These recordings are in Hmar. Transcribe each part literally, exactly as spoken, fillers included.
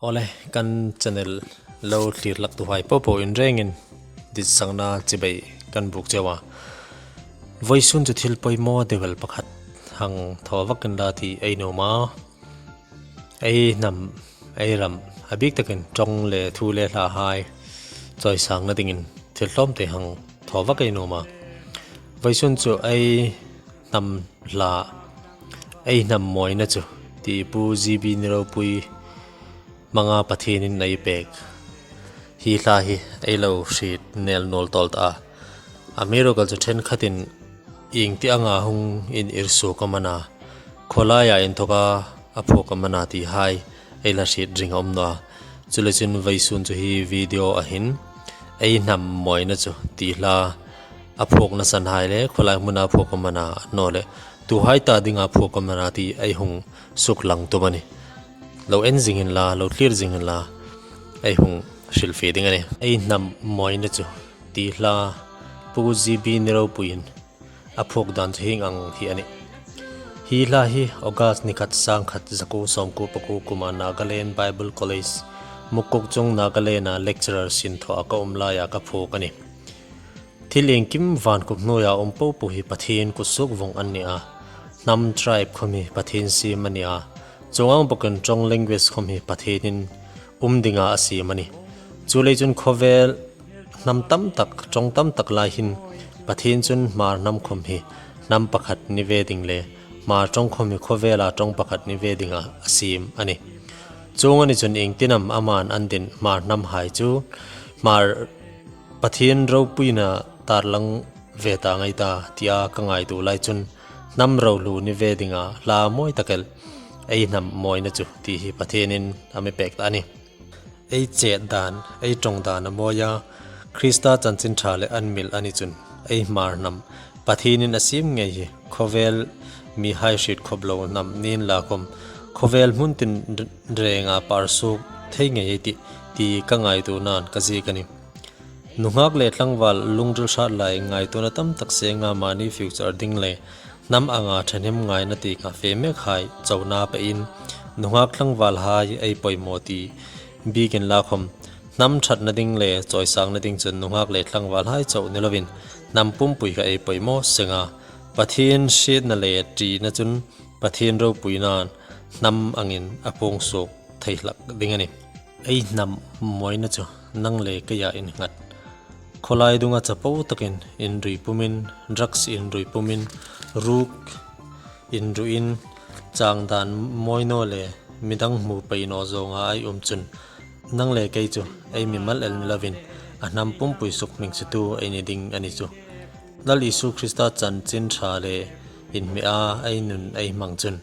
Awle, kan channel lo thlir hlaktuhai popo in rengin ditsakna chibai kan buk cheu a. Vawisun chu thil poimaw deu el pakhat hang thaw vak inla ti ei nuom a. Ei hnam, ei ram, a bik takin ṭawng le thu le hlahai chawisangna dingin thil hlawmte hang thaw vak ei nuom a. Vawisun chu ei hnam hla, ei hnam mawina chu ti Pu G B Niropui hmanga Pathienin ei pek. Hi hla hi ei lo hriet nel nawl tawl ta a. Amiruokchu ṭhenkhatin ieng ti anga hung inir suok am a na, khawlaia inthoka a phuok am a na tihai ei la hriet ring a um naw a. Chuleiin vawisun chu hi video-a hin ei hnam mawina chu ti hla a phuokna sanhai le khawlai hmuna phuok am a na, a naw leh tuhai ta dinga phuok am a na ti ei hung suklang tum a nih. Lo en zing inla, lo thlir zing inla, ei hung hrilfie ding a nih. Ei hnam mawina chu ti hla Pu G B Niropuiin a phuok dan chu hieng ang hi a nih. Hi hla hi August ni khat, sangkhat zakuo sawmkuo pakuo kuma Nagaland Bible College, Mukokchung, Nagaland-a lecturer sin thawha ka um laia ka phuok a nih. Thil iengkim vankhum hnuoia um popo hi Pathien kutsuok vawng an ni a. Hnam, tribe khawm hi Pathien siem a ni a. Chuong ang bawkin ṭawng, language khawm hi Pathienin um dinga a siem a nih. Chuleiin khawvel hnam tam tak, ṭawng tam tak lai hin Pathien chun Hmar hnam khawm hi hnam pakhat ni ve ding le Hmar ṭawng khawm hi khawvela ṭawng pakhat ni ve dinga a siem a nih. Chuong a ni chun ieng tin am aman an din Hmar hnamhai chu Hmar Pathien ropuina tarlang ve ta ngai ta tia ka ngaituo lai chun hnam ro hlu ni ve dinga hla mawi tak el ei hnam mawina chu ti hi Pathienin a mi pek ta a nih. Ei chet dan, ei ṭawng dan a mawi a, Krista chanchin ṭha le an mil a ni chun ei Hmar hnam Pathienin a siem ngei hi khawvel mihai hriet khawp lo hnam ni inla khawm khawvel hmun tin renga par suok thei ngei ei tih ti ka ngaituonain ka ziek a nih. Nunghak le tlangval lungril hrat lai ngaituona tam tak senga mani future ding le hnam anga ṭhahnem ngaina ti nga fe mekhai chona pein nunghak tlangvalhai ei poimaw ti bik inla khawm hnam ṭhatna ding le chawisangna ding chun nunghak le tlangvalhai chau ni lovin hnam pumpui kha ei poimaw seng a. Pathien hrietna le ṭina chun Pathien ropuinain hnam angin a puong suok thei hlak ding a nih. Ei hnam mawina chu nang le keia innghat. Khawlai dunga chapo takin inrui pumin, drugs inrui pumin, ruok inruin, chang dan mawi naw le midang hmu pei naw zawnga ei um chun nang le kei chu ei mimal el ni lovin a hnam pumpui sukhming sutu ei ni ding a ni chu. Lal Isu Krista chanchin ṭha le inhmea ei nun ei hmang chun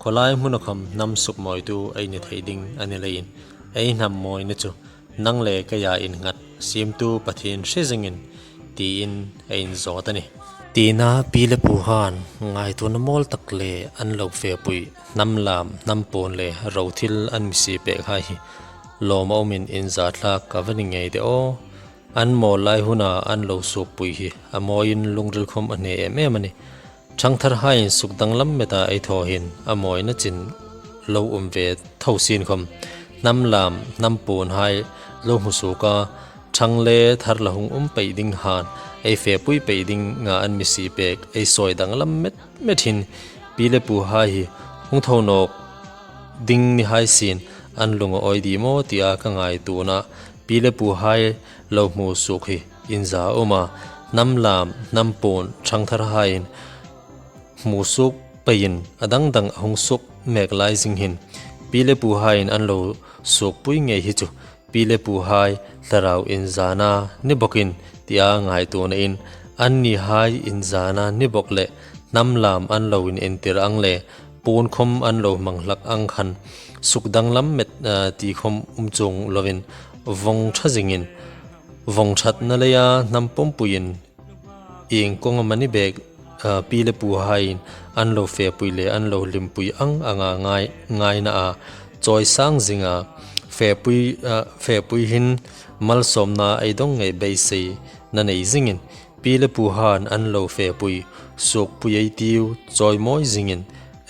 khawlai hmuna khawm hnam sukmawitu ei ni thei ding a ni leiin ei hnam mawina chu nang le keia innghat, siemtu Pathien hre zingin tiin ei inzawt a nih. Tina pi le puhan ngaituona mawl tak le an lo fepui hnam lam, hnam puon le ro thil an mi sie pekhai hi lawm a umin inzathlak ka va ni ngei de aw. An mawl lai huna an lo suokpui hi a mawiin lungril khawm a hne em em a nih. Ṭhangtharhaiin suk danglam meta ei thaw hin a mawina chin lo um ve tho sien khawm hnam lam, hnam puonhai lo hmu suok a, ṭhang le thar la hung um pei ding han ei fepui pei dinga an mi sie pek ei sawi danglam met met hin pi le puhai hi hung tho nawk ding ni hai sien an lung a awi di maw tia ka ngaituona pi le puhai lo hmu suok hi inza a um a, hnam lam, hnam puon, ṭhangtharhaiin hmu suok peiin a dang dang a hung suok mek lai zing hin pi le puhaiin an lo suokpui ngei hi chu pi le puhai thlarau inzana ni bawkin tia ngaituonain annihai inzana ni bawk le hnam lam an lo inentir ang le puon khawm an lo hmang hlak ang khan suk danglam met, ah, ti khawm um chuong lovin vawng ṭha zingin vawng ṭhatna leia hnam pumpuiin ieng kawng amani bek, ah, pi le puhaiin an lo fepui le an lo hlimpui ang anga ngai, ngaina a chawisang zinga fepui, ah, fepui hin malsawmna ei dawng ngei beisei na nei zingin pi le puhan an lo fepui suokpui ei tiu chawimawi zingin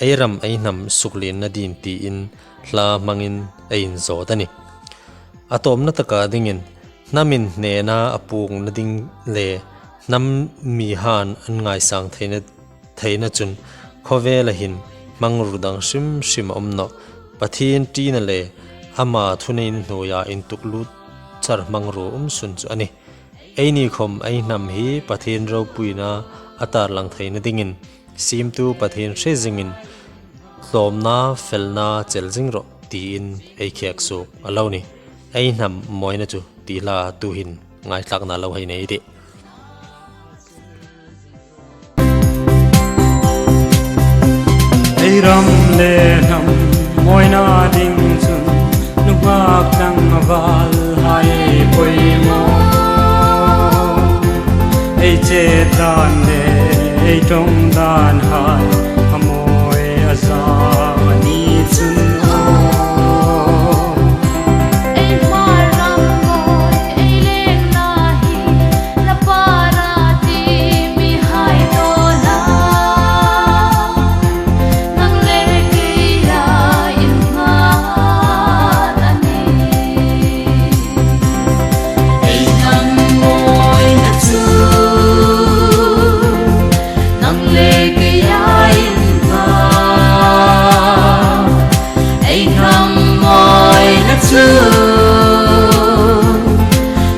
ei ram ei hnam suklienna din tiin hla hmangin ei inzawt a nih. A tawpna taka dingin, hnamin hnena a puongna ding le hnam mihaiin an ngaisang theina, theina chun khawvela hin hmangruo dang hrim hrim a um nawh. Pathien ṭina le ama thuneina hnuoia intuklut char hmangruo um sun chu a nih. Eini khawm ei hnam hi Pathien ropuina a tarlang theina dingin, siemtu Pathien hre zingin, tlawmna felna chel zing rawh tiin ei khek suok a lo nih. Ei hnam mawina chu ti hla tuhin ngaithlakna lo hei nei ei tih. Ei ram le hnam mawina ding chun nunghak tlangvalhai poimaw. Ei che dan le ei ṭawng danhai a mawi a zau a ni chun aw. Ei Hmar ram mawi, ei lengna hi, la para ti mihai tawna, nang le keia inhmang a nih. Ei hnam mawina chu, nang le keia inhmang. Ei hnam mawina chu,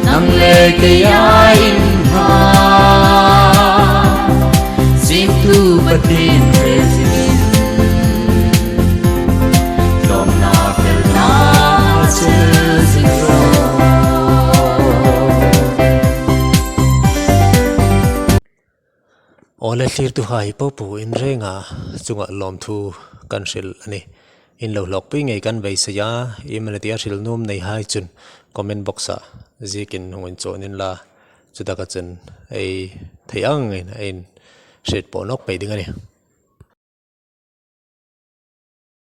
nang le keia inhmang. Siemtu Pathien hre zingin, tlawmna felna chel zing rawh. Aw le, thlirtuhai popo in renga chunga lawmthu kan hril a nih. In lo hlawkpui ngei kan beisei a, iem a na tia hril nuom neihai chun comment box-a ziekin hung inchawn unla, chutaka chun ei thei angin ei inhriet pawh nawk pei ding a nih.